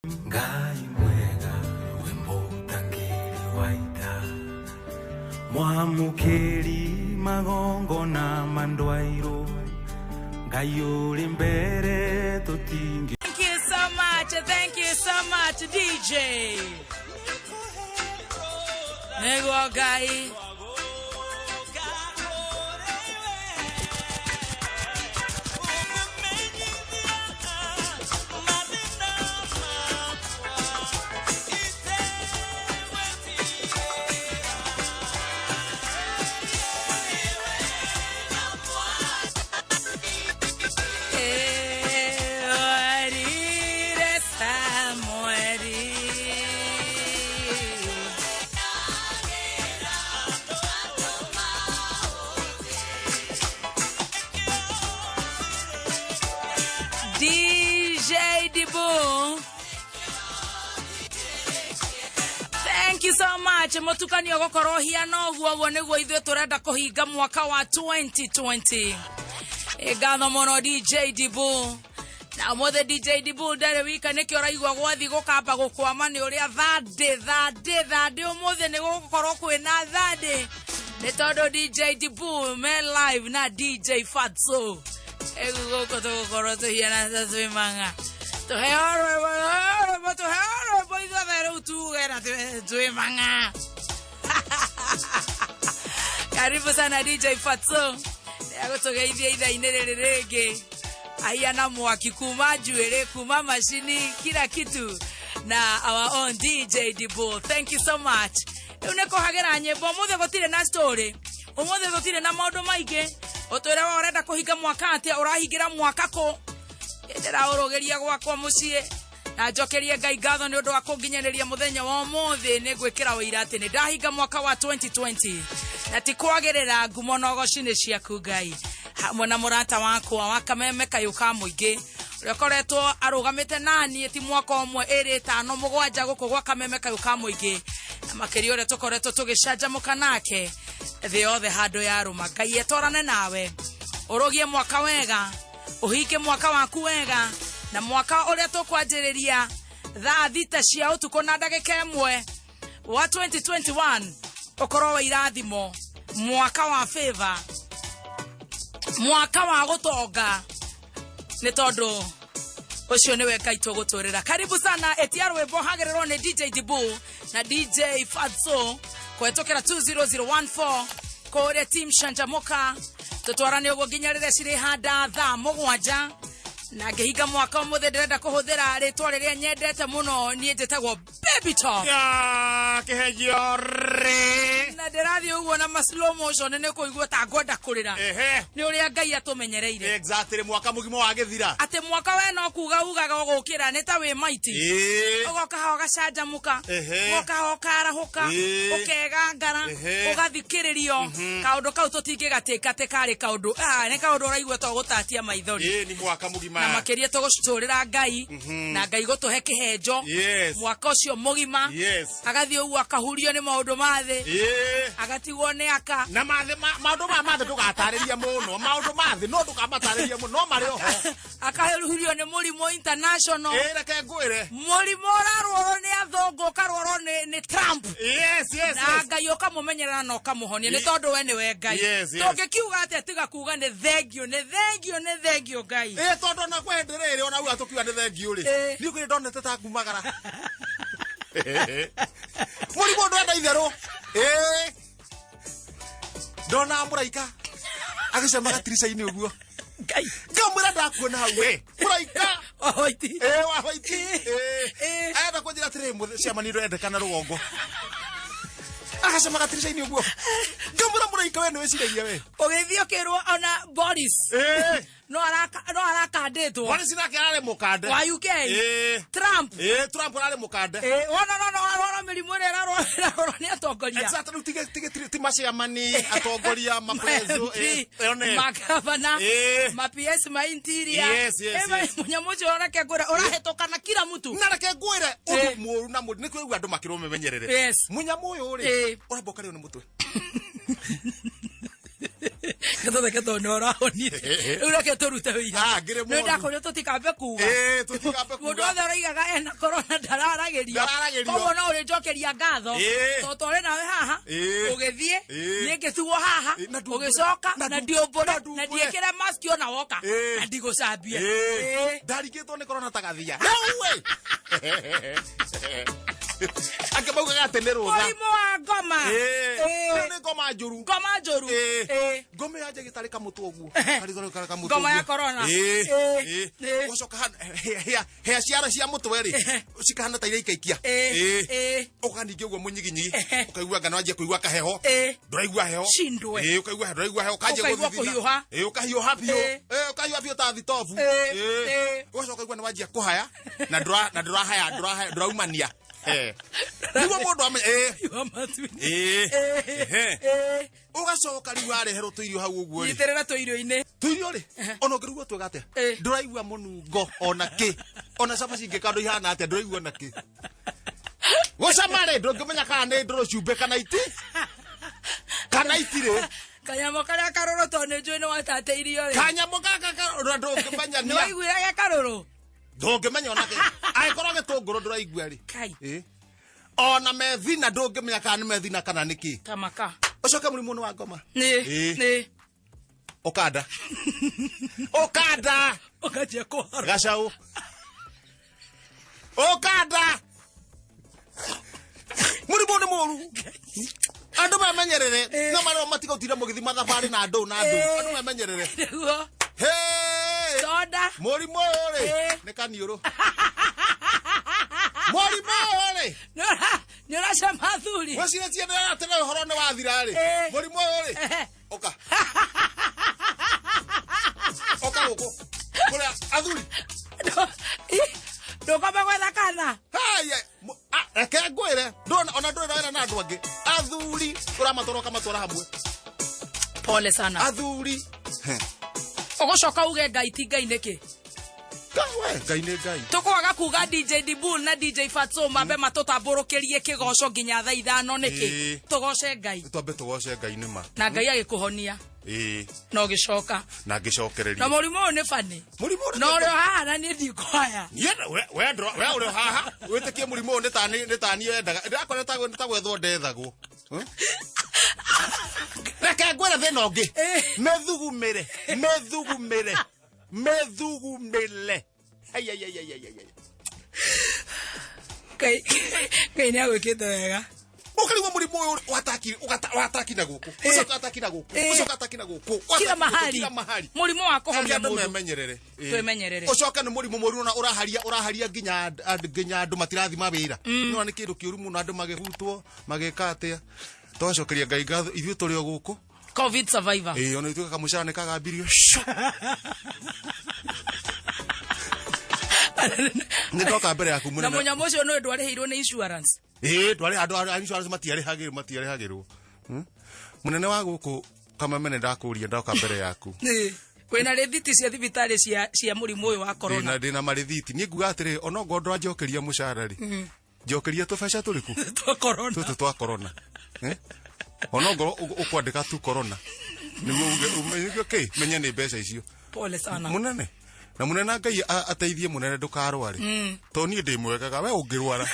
Ngai mwega rwĩmbo ũtangĩri waita mwamũkĩri magongona mandwairũ Ngai ũrĩ mbere tũtingĩ. Thank you so much. Thank you so much, DJ. Nĩguo Ngai. Ewarire Samueli. DJ Dibu. Thank you so much. Mutukanio gukorwo hiana uguo uguo niguo ithuĩ turenda kuhinga mwaka wa 2020. Ĩ ngatho mũno DJ Dibu. Na ũmũthĩ DJ Dibu ndarĩ wika nĩkĩo ũraigua gwathi gũkamba gũkwama nĩ ũrĩa thandĩ thandĩ thandĩ ũmũthĩ nĩ gũgũkorwo kwĩna thandĩ nĩ tondũ DJ Dibu me live na DJ Fatso. Rĩu gũkũ tũgũkorwo tũhiana ta twĩ mang'a. Tũheo rwĩmbo rwĩmbo tũheo rwĩmbo ithuothe rĩu tuge na twĩ mang'a. Karibu sana DJ Fatso. Agũtũgeithia ithaa-inĩ rĩrĩ rĩngĩ ahiana mwaki kuma njuĩrĩ kuma macini kila kitu na our own DJ Dibu. Thank you so much. Rĩu nĩ kũhagĩra nyĩmbo ũmũthĩ gũtirĩ na story ũmũthĩ gũtirĩ na maũndũ maingĩ ũtwĩre we ũrenda kũhinga mwaka atĩa ũrahingĩra mwaka kũ ndĩraũrũgĩria gwakwa mũciĩ na njokerie Ngai ngatho nĩ ũndũ wa kũnginyanĩria mũthenya wa ũmũthĩ. Nĩ ngwĩkĩra ũira atĩ nĩ ndahinga mwaka wa 2020 na ti kwagĩrĩra ngumo na ũgoci nĩ ciaku Ngai, hamwe na mũrata wakwa wa kameme kayũ ka mũingĩ ũrĩa ũkoretwo arũgamĩte naniĩ ti mwaka ũmwe, ĩrĩ, ĩtano, mũgwanja gũkũ gwa kameme kayũ ka mũingĩ, na makĩria ũrĩa tũkoretwo tũgĩcanjamũka nake thĩ yothe handũ ya rũma. Ngai etwarane nawe, ũrũgie mwaka wega, ũhinge mwaka waku wega, na mwaka ũrĩa tũkwanjĩrĩria thaa 6 cia ũtukũ na ndagĩka 1 wa 2021 ũkorwo wa irathimo, mwaka wa favor, mwaka wa gũtonga, nĩ tondũ ũcio nĩwe Ngai tũgũtũrĩra. Karibu sana. Etia rwĩmbo hagĩrĩrwo nĩ DJ Dibu na DJ Fatso kũhetũkĩra 20014 kũrĩa team Shanjamuka. Tũtwarane ũguo nginya rĩrĩa cirĩ handa thaa 7. Na ngĩhinga mwaka ũmũthĩ ndĩrenda kũhũthĩra rĩtwa rĩrĩa nyendete mũno. Niĩ njĩtagwo Baby Top. Ya, kĩhenjio rĩ. Na ndĩrathiĩ ũguo na ma slow motion nĩ kũigua ta ngwenda kũrĩra nĩ ũrĩa Ngai atũmenyereire. Exactly, mwaka mũgima wagĩthira. Atĩ mwaka we no kuga ugaga ũgũkĩra nĩ ta wĩ maiti, ũgoka haha ũgacanjamũka, ũgoka haha ũkarahũka, ũkegangara, ũgathikĩrĩrio kaũndũ kau tũtingĩgatĩka atĩ karĩ kaũndũ, nĩ kaũndũ ũraigua to gũtatia maithori. Ĩĩ, nĩ mwaka mũgima. Na makĩria tũgũcũrĩra Ngai na Ngai gũtũhe kĩhenjo mwaka ũcio mũgima. Agathiĩ ũguo akahurio nĩ maũndũ ma thĩ, agatigwo nĩ aka. Na mathĩ maũndũ ma mathĩ ndũgatarĩria mũno, maũndũ ma thĩ no ndũkamatarĩrie mũno, no marĩ oho. Akahurio nĩ mũrimũ international. Ĩĩ, reke ngwĩre. Mũrimũ ũrarwarwo nĩ athũngũ, ũkarwarwo nĩ Trump. Na Ngai ũkamũmenyerera na ũkamũhonia nĩ tondũ we nĩwe Ngai. Tũngĩkiuga atĩa tiga kuga nĩ thengio, nĩ thengio, nĩ thengio Ngai? Ĩĩ, tondũ ona kwĩ hĩndĩ rĩrĩ ona uga tũkiuga nĩ thengio rĩ, niĩ kwĩ ndonete ta ngumagara mũrimũ ndwenda itherũ. Ĩĩ, ndona mũraika agĩcema gatirica-inĩ ũguo. Ngai. Ngamwĩra ndakuona hau we mũraika. Wa white. Ĩĩ, wa white. Ĩĩ. Arenda kũnjĩra atĩrĩ ciamani ndwendekana rũgongo agacema gatirica-inĩ ũguo. Ngamwĩra mũraika we nĩ wĩciragia we. Ũgĩthiĩ ũkĩrwo ona Boris no arakandĩtwo. Boris nake ararĩ mũkande. Wa UK. Trump. Ĩĩ, Trump ararĩ mũkande. Ĩĩ, wona no arwara mĩrimũ ĩrĩa ĩrarwarwo nĩ atongoria. Exactly, rĩu tige ti maciamani atongoria mapreso MP, one magavana, ma PS ma interior. Mũnyamũ ũcio reke ngwĩre ũrahĩtũka na kila mtu. Na reke ngwĩre ũndũ mũũru na mũndũ nĩ kwĩgua andũ makĩrwo memenyerere. Mũnyamũ ũyũ rĩ, ũramba ũkarĩo nĩ mũtwe. Reke tũtheke tondũ nĩ ũrahonire. Rĩu reke tũrute wĩira. Ah, ngĩrĩ Nĩ mũhonu. ndakũria tũtikambe kuga. Ĩĩ, tũtikambe kuga. Mũndũ wothe ũroigaga ena corona ndararagĩrio. Ndararagĩrio. Koguo no ũrĩnjokeria ngatho. Ĩĩ. Tondũ twarĩ nawe haha. Ĩĩ. Ũgĩthiĩ. Ĩĩ. Niĩ ngĩtigwo haha. Ĩĩ, na ndiũmbũre. Ũgĩcoka. Na Na ndiũmbũre. na Na ndiũmbũre. ndiĩkĩre mask ona woka. Ĩĩ. Na ndigũcambie. Ĩĩ. Ĩĩ. Ndarigĩtwo nĩ korona ta gathia. Rĩu we. Angĩ maugaga atĩ nĩ rũtha. Mũrimũ wa ngoma. Ĩĩ. Ĩĩ. Ĩyo nĩ ngoma njũru. Ngoma njũru. Ĩĩ. Ĩĩ. Ngoma yanjagia tarĩ kamũtwe ũguo. Karĩ karĩ kamũtwe Ngoma ya ũguo. corona. Ĩĩ. Ĩĩ. Ĩĩ. Ĩĩ. Ũgacoka hĩa ciara cia mũtwe rĩ, cikahana ta iria ikaikia. Ĩĩ. Ĩĩ. Ĩĩ. Ũgoka ningĩ ũguo mũnyiginyi, ũkaigua ngano wanjia kũigua kaheho. Ĩĩ. Ndũraigua heho. Shindwe. Ĩĩ, ũkaigua ndũraigua heho, ũkanjia Ũkaigua gũthithina. kũhiũha. Ĩĩ, ũkahiũha biũ. Ĩĩ. Ĩĩ, ũkahiũha biũ ta thitobu. Ĩĩ. Ĩĩ. Ĩĩ. Ũgacoka ũkaigua nĩ wanjia kũhaya na ndũrahaya, ndũraumania. Ĩĩ. Nĩguo mũndũ amenye. Ĩĩ. Hiũha matu-inĩ. Ĩĩ. Ehe. Ĩĩ. Ũgacoka rĩu wareherwo tũirio hau ũguo rĩ. Nyitĩrĩra tũirio-inĩ. Tũirio rĩ, ona ũngĩrugwo twega atĩa, Ĩĩ. ndũraigua mũnungo ona kĩ. Ona cabaci ingĩkandwo ihana atĩa, ndũraigua ona kĩ. Gũcama rĩ, ndũngĩmenya kana nĩ ndũrũ cumbĩ kana iti. Kana itirĩ. Kanyamũ karĩa karũrũ tondũ nĩ njũĩ nĩ watate irio rĩ. Kanyamũ gaka karũrũ ndũngĩmenya Nĩ nĩa. waiguire ge karũrũ? Ndũngĩmenya ona kĩ. Angĩkorwo gĩtũngũrũ ndũraigua rĩ. Kai. Ĩĩ. Ona methina ndũngĩmenya kana nĩ methina kana nĩ kĩ. Tamaka. Ũcoke mũrimũ nĩ wa ngoma. Nĩ. Ĩĩ. Nĩ. Ũkanda. Ũkanda. Ũkanjia kũhara. Gacau. Ũkanda. Mũrimũ nĩ mũru. Andũ memenyerere. No marĩa matigũtinda mũgĩthiĩ mathabarĩ na andũ na andũ. Ĩĩ. Andũ memenyerere. Nĩguo. Hey! Soda. Mũrimũ ũyũ rĩ, Ĩĩ. nĩ kaniũrũ. Mũrimũ ũyũ rĩ, Nĩ ũracama athuri. wĩcirĩtie nĩ atĩ nĩ ũhoro nĩ wathira rĩ. Ĩĩ. Mũrimũ ũyũ rĩ, ũka. Ũka gũkũ. Kũrĩa athuri. Ndũkoma gwetha kana. Haya, reke ngwĩre, ndũrona ona ndũrĩ wĩra na andũ angĩ. Athuri ũramatwara ũkamatwara hamwe. Pole sana. Athuri. Ũgũcoka uge Ngai ti Ngai nĩkĩ? We, Ngai nĩ Ngai. Tũkwaga kuga DJ Dibul na DJ Fatso mambe matũtambũrũkĩrie kĩgoco nginya thaa ithano nĩkĩ? Ĩĩ. Tũgoce Ngai. Twambe tũgoce Ngai nĩ ma. Na Ngai agĩkũhonia. Ĩĩ, Na ũgĩcoka. na ngĩcokereria. Na mũrimũ ũyũ nĩ bani. Mũrimũ ũyũ nĩ Na ũrĩ o haha na niĩ ndikũhaya. Niĩ we we ũrĩ o haha wĩtĩkie mũrimũ ũyũ nĩ ta niĩ wendaga. Ndĩrakora nĩ ta gwethwo ndethagwo. Reke ngwĩre thĩna ũngĩ. Ĩĩ. Methugumĩre, methugumĩre, methugumĩre. Ai, ai, ai, ai, ai, ai. Ngai Ngai nĩ agwĩkĩte wega. Ũkarigwo mũrimũ ũyũ wataki wataki na gũkũ, ũcoka ataki na gũkũ, Ĩĩ. ũcoka ataki na gũkũ, Kila wataki gũkũ, mahali. kila mahali. Mũrimũ wa kũhonia Andũ mũndũ. memenyerere. Ĩĩ. Twĩmenyerere. Ũcoke nĩ mũrimũ mũru ona ũraharia ũraharia nginya nginya andũ matirathi mawĩra. Nĩwona nĩ kĩndũ kĩũru mũno andũ magĩhutwo magĩka atĩa. Twacokeria Ngai ngatho ithuĩ tũrĩ o gũkũ. Covid survivor. Ĩĩ ona ithuĩ kamũcara nĩ kagambirio. Shoo. Nĩ ndoka mbere yaku Na mũnene. mũnyamũ ũcio nĩ ndwarĩhĩirwo nĩ insurance. Ĩĩ ndwarĩ andũ a insurance matiarĩhagĩrwo matiarĩhagĩrwo. Mũnene wa gũkũ Kameme nĩ ndakũria ndoka mbere yaku. Ĩĩ. Kwĩna rĩthiti cia thibitarĩ cia mũrimũ ũyũ wa corona. Ndĩna marĩthiti. Niĩ nguga atĩrĩ ona ongorwo ndwanjokeria mũcara rĩ. Njokeria tũbeca tũrĩkũ? Twa corona. Tũtũ twa corona. Ona ongorwo ũkwandĩka tu corona. Nĩguo uge umenye kĩ menye nĩ mbeca icio. Pole sana. Mũnene. Na mũnene Ngai ateithie mũnene ndũkarware. Tondũ niĩ ndĩ mwegaga we ũngĩrwara.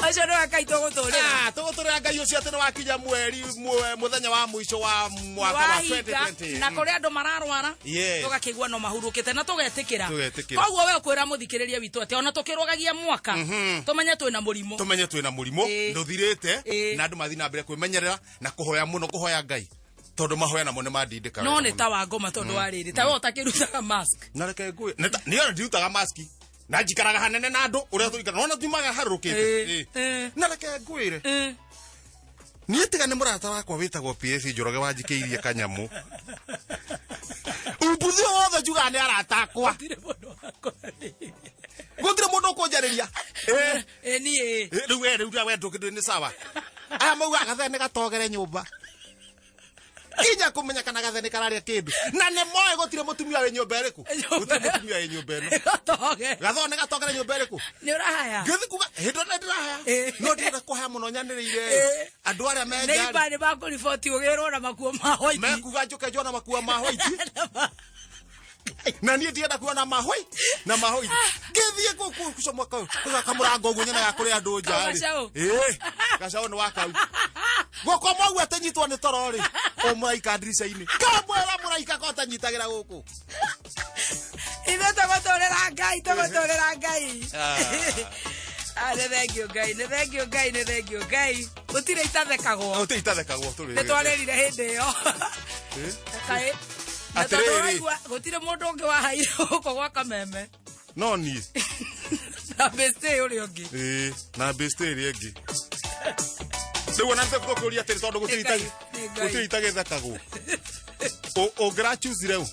Ũcio nĩwe Ngai tũgũtũrĩra. Tũgũtũrĩra Ngai ũcio atĩ nĩwakinya mweri mũthenya wa mũico wa mwaka wa Wahinga, 2020. na kũrĩ andũ mararwara Yes. tũgakĩigua no mahurũkĩte na tũgetĩkĩra. Tũgetĩkĩra. Koguo we ũkwĩra mũthikĩrĩria witũ atĩ ona tũkĩrũgagia mwaka tũmenye twĩna mũrimũ. Tũmenye twĩna mũrimũ Ĩĩ. ndũthirĩte Ĩĩ. na andũ mathiĩ na mbere kwĩmenyerera na kũhoya mũno kũhoya Ngai tondũ mahoya namo nĩ mandindĩkaga No wega nĩ ta wa ngoma tondũ wa rĩrĩ ta we ũtakĩrutaga mask. Na reke ngwĩ niĩ ona ndirutaga maski na njikaraga hanene na andũ ũrĩa tũikara nona tumaga harũrũkĩte. Ĩĩ. Ĩĩ. Na reke ngwĩre niĩ tiga nĩ mũrata wakwa wĩtagwo PS Njoroge wanjikĩirie kanyamũ. Umbuthi wothe njugaga nĩ arata akwa. Gũtirĩ mũndũ wakwaria. Gũtirĩ mũndũ ũkũnjarĩria. Ĩĩ niĩ. Rĩu we rĩu we ndũkĩndũ nĩ sawa. Aya maugaga gathe nĩ gatogere nyũmba. Nginya kũmenya kana gathene kararĩa kĩndũ. Na nĩ moĩ gũtirĩ mũtumia wĩ nyũmba ĩrĩkũ. Gũtirĩ mũtumia wĩ nyũmba ĩno. Gatoge. Gathoo nĩ gatongere nyũmba ĩrĩkũ. Nĩ ũrahaya. Ngĩthiĩ kuga hĩndĩ ĩrĩa ndĩrahaya. No ndĩrenda kũhaya mũno nyanĩrĩire. Andũ arĩa me nja. Neighbor nĩ makũriboti ũgĩrwo na makuo ma white. Mekuga njũke njona makuo ma white. Na niĩ ndienda kuona ma white. Na ma white. Ngĩthiĩ gũcomoka kamũrango ũguo nyonaga kũrĩ andũ nja rĩ. Gacaũ. Ĩĩ. Gacaũ nĩ wa kau. Gũkoma ũguo atĩ nyitwo nĩ toro rĩ. O mũraika ndirica-inĩ. Kamwĩra mũraika ko tanyitagĩra gũkũ. Ithuĩ tũgũtũrĩra Ngai, tũgũtũrĩra Ngai. Ah, nĩ thengiũ Ngai, nĩ thengiũ Ngai, nĩ thengiũ Ngai. Gũtirĩ itathekagwo. Gũtirĩ itathekagwo tũrĩ. Nĩ twarĩrire hĩndĩ ĩyo. Kaĩ. Na tondũ Atĩrĩrĩ. ũraigua gũtirĩ mũndũ ũngĩ wahaire gũkũ gwa kameme. No niĩ. Na bĩstĩ ũrĩa ũngĩ. Ĩĩ, na bĩstĩ ĩrĩa ĩngĩ. Rĩu ona nĩtũkũria atĩrĩ tondũ gũtirĩ Nĩ Ngai, nĩ Ngai. gũtirĩ itagĩthekagwo. Ũngĩrachuzire ũ?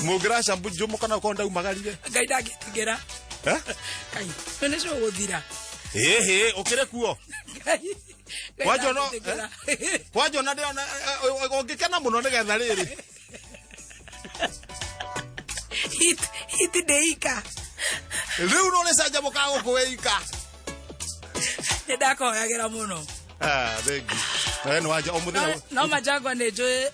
Mũngĩraca njũmũ kana ũkorwo ndaumagarire? Ngai ndangĩtigĩra. Eh? Ngai, nĩ nĩcio ũgũthira. Ĩhĩ, ũkĩrĩ kuo. Ngai. Ngai Kwanja no- ndangĩtigĩra. Kwanja ona ndĩrona ũngĩkena mũno nĩgetha rĩrĩ. Hit, hit ndĩika. Rĩu nĩũrĩcanjamũkaga gũkũ wĩika. Nĩ ndakoyagĩra mũno. Ah, thengi. Nawe nĩ wanja o mũthenya. No majangwa nĩ njũĩ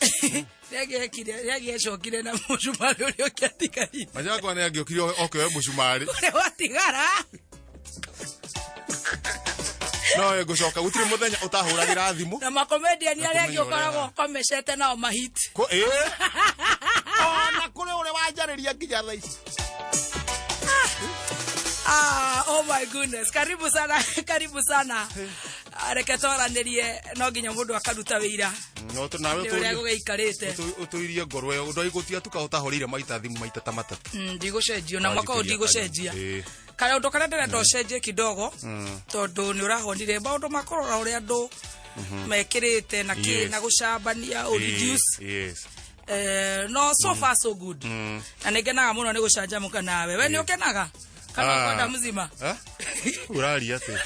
nĩangĩecokire na mũcumarĩ ũrĩa ũngĩ atigarire. Majangwa nĩ angĩokire oke oe mũcumarĩ. Ũrĩa watigara. No ĩngũcoka gũtirĩ mũthenya ũtahũragĩra thimũ. Na makomediani arĩa angĩ Kũmenya ũrĩa ũkoragwo ũkomecete nao mahit. Ĩĩ. Ona kũrĩ ũrĩa wanjarĩria nginya thaa ici. Ah, oh my goodness. Karibu sana, karibu sana. Reke twaranĩrie no nginya mũndũ akaruta wĩira No tu nawe nĩ ũrĩa gũgĩikarĩte. ũtũirie ngoro ĩyo ndwaigũtia tuka ũtahũrĩire maita thimũ maita ta matatũ. Ndigũcenjio na mwaka ũyũ ndigũcenjia. Ĩĩ. Kaũndũ karĩa ndĩrenda ũcenjie kidogo tondũ nĩ ũrahonire maũndũ ma kũrora ũrĩa andũ mekĩrĩte na kĩ Yes. na gũcambania ũ reduce. Yes. No so far so good. Na nĩ ngenaga mũno nĩ gũcanjamũka nawe. We nĩ ũkenaga? Kana Ah. ũkwenda mzima? Eh? Ũraria atĩ.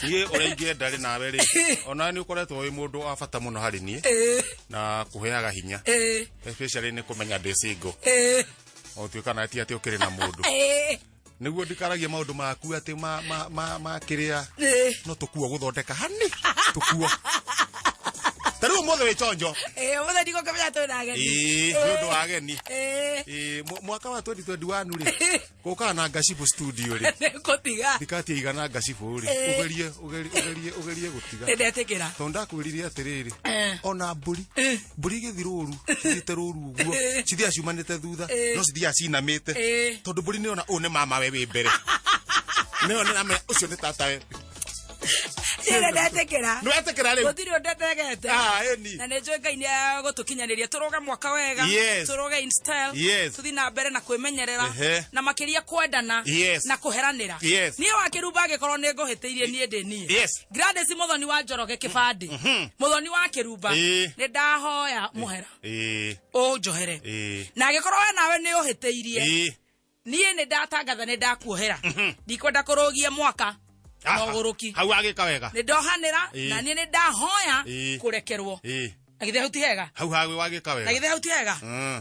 Niĩ ũrĩa ingĩenda rĩ nawe rĩ onawe nĩ ũkoretwo wĩ mũndũ wa bata mũno harĩ niĩ na kũheaga hinya especially nĩ kũmenya ndĩ single o tuĩka nawe ti atĩ ũkĩrĩ na mũndũ nĩguo ndikaragie maũndũ maku atĩ ma ma ma ma kĩrĩa no tũkuo gũthondeka hani tũkuo ta rĩu ũmũthĩ wĩ chonjo Ũmũthĩ ndigũkĩmenya twĩna ageni. ĩĩ nĩ ũndũ wa ageni Ĩĩ. Ĩĩ, mwaka wa 2021 rĩ gũkaga na ngacibũ studio rĩ Nĩngũtiga. ndikatia igana ngacibũ rĩ Ĩĩ. ũgerie ũgerie ũgerie ũgerie gũtiga Nĩ ndetĩkĩra. tondũ ndakwĩrire atĩrĩrĩ ona mbũri Eh. mbũri igĩthi rũru cithiĩte rũru ũguo Eh. cithiaga ciumanĩte thutha Eh. no cithiaga cinamĩte Eh. tondũ mbũri nĩyona ũyũ nĩ mama we wĩ mbere nĩyo nĩramenya ũcio nĩ tata we Niĩ nĩ ndetĩkĩra. nĩwetĩkĩra rĩu Gũtirĩ ũndũ ndetegete. Ah, ĩni. Na nĩ njũĩ Ngai nĩ egũtũkinyanĩria tũrũge mwaka wega. Yes. Tũrũge in style. Yes. Tũthiĩ na mbere na kwĩmenyerera. Ehe. Na makĩria kwendana. Yes. Na kũheranĩra. Yes. Niĩ wa Kĩrumba angĩkorwo nĩ ngũhĩtĩirie niĩ ndĩ niĩ. Yes. Gladys Mũthoni wa Njoroge Kĩbandĩ. Mũthoni wa Kĩrumba. Ĩĩ. Nĩ ndahoya mũhera. Ĩĩ, Ũnjohere. ĩĩ, Na angĩkorwo we nawe nĩ ũhĩtĩirie. ĩĩ. Niĩ nĩ ndatangatha nĩ ndakuohera. Ndikwenda kũrũgia mwaka na ũgũrũki. Hau agĩka wega Nĩ ndohanĩra Ĩĩ. na niĩ nĩ ndahoya Ĩĩ. kũrekerwo. Ĩĩ, Na githĩ hau ti hega? hau hagĩ wagĩka Na wega githĩ hau ti hega?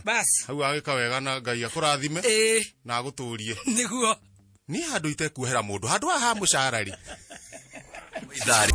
Bas. Hau wagĩka wega na Ngai akũrathime Ĩĩ, na agũtũrie nĩguo. niĩ handũ itekuohera mũndũ handũ haha ha mũcara rĩ Ithaa